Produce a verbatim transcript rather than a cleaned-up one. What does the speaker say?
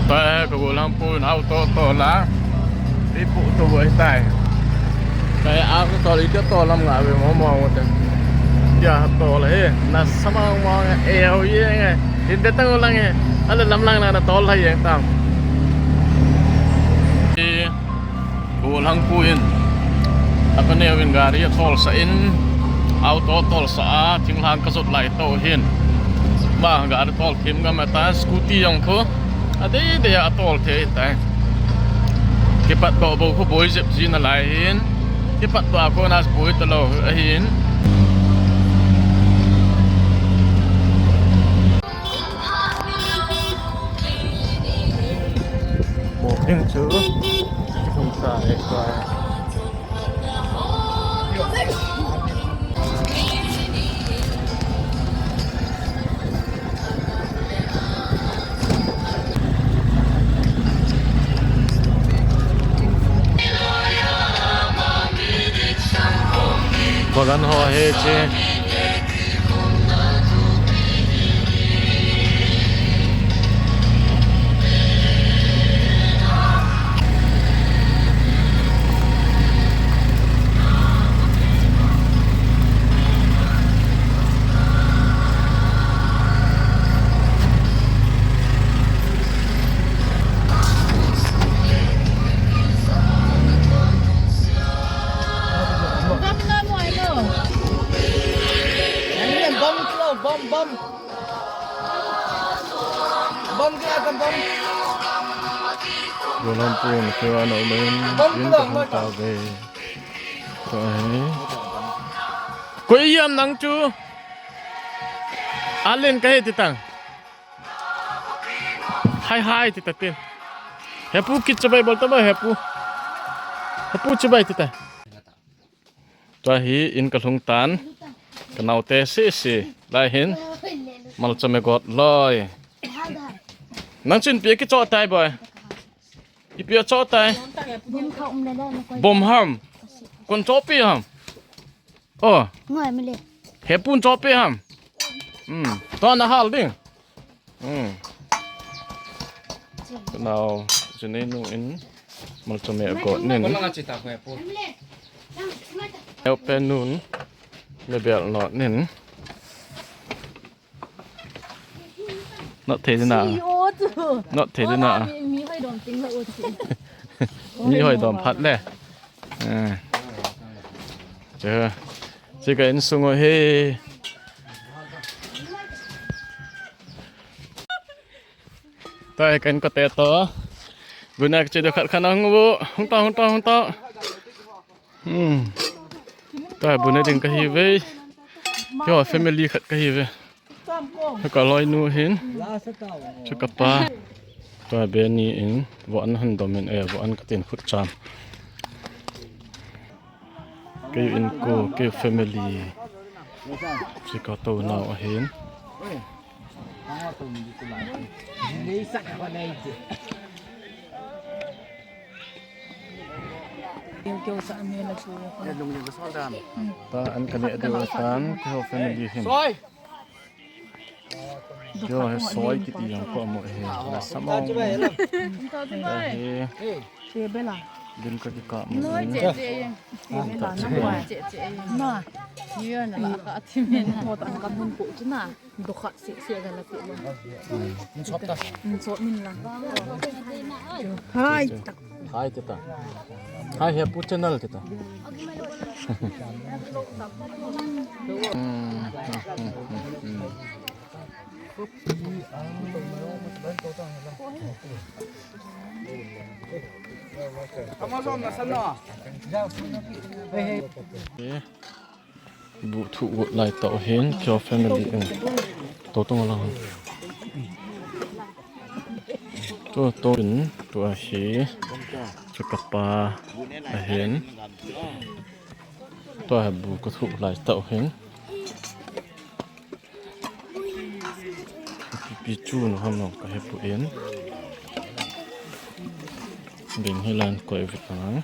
Tua hi ka gollhang pu in auto tol a. Ipu to bo hitai. Ka auto tol ite tol lam nga ve mo mo te. Tia tol he. Na samang mo nge e ho ye nge. Inte tang lang he. Ala lam lang na tol hai ye tam. Gollhang pu in apa neo in gari a tolsah in, auto tolsah a, thinglhang ka jot lai to hin. Ma gari tol thim ngam ata, scooty jong khu adei dei a tol thei tai. Kipat to bo khu boi jep ji nalai hin. Kipat to a kona boi talou ahin. Mo ding chu. Kum sa e kwa. Bagan ho he che. Bom, bom. Bom kilo, bom. Gollhang pu in keu ana um in, bom in kilo, ka hung ta ve. Ko hi. Koi jam nang chu. Alen ka he ti tang. Hai hai ti ta tin. Hepu kit chabai bol ta ba hepu. Hepu chabai ti ta. Tua hi in ka lhung tan, ka naote sese lai hin, malchame got loi. Nang chun ipi a kichoh tai boi? Ipi a choh tai? Bom ham. Kon chohpeh ham. Oh. Ngoi mile. Hepun chohpeh ham. Hmm. Tua na hal ding. Hmm. Nao, jinei nu in, malchame agot nin. Neo pe nun, le bel not nin. Not thei dina. Not thei dina. Mi hoi dom phat le. Che, che ka insung o he. Tua hi ka inkote to. Buna ka che deu khat khat na hung u. Hung ta, hung ta, hung ta. Hmm. Tua hi buna ding ka hi ve. Keiho family khat ka hi ve. Ka loinu hin. Chu ka pa. Tua Benny in. Vo an han dom in e, vo an ka tin khut cham. Kei inko, kei family. Che ka to nau ahin. Ta an ka neh diu tan, keiho family hin. Keiho hi soi kiti jong ko mu hi. Na samong. He. Din ka kikap mu. Na. Ni na la ka ti men. Mo ta ka mun ko tu na. Dokhat seh seh ga la ti ba. Sop ta. Sop min la. Hai. Hai tita. Hai hepu channel tita. Amazon na sana. Bu thu got lai tau hin, keiho family in. To tong lang. To, to in, tua hi. Chu ka pa ahin. Tua hi bu ka thu lai tau hin. Pi chu no ham no ka he pu in. Ding hi lan koi vit nang.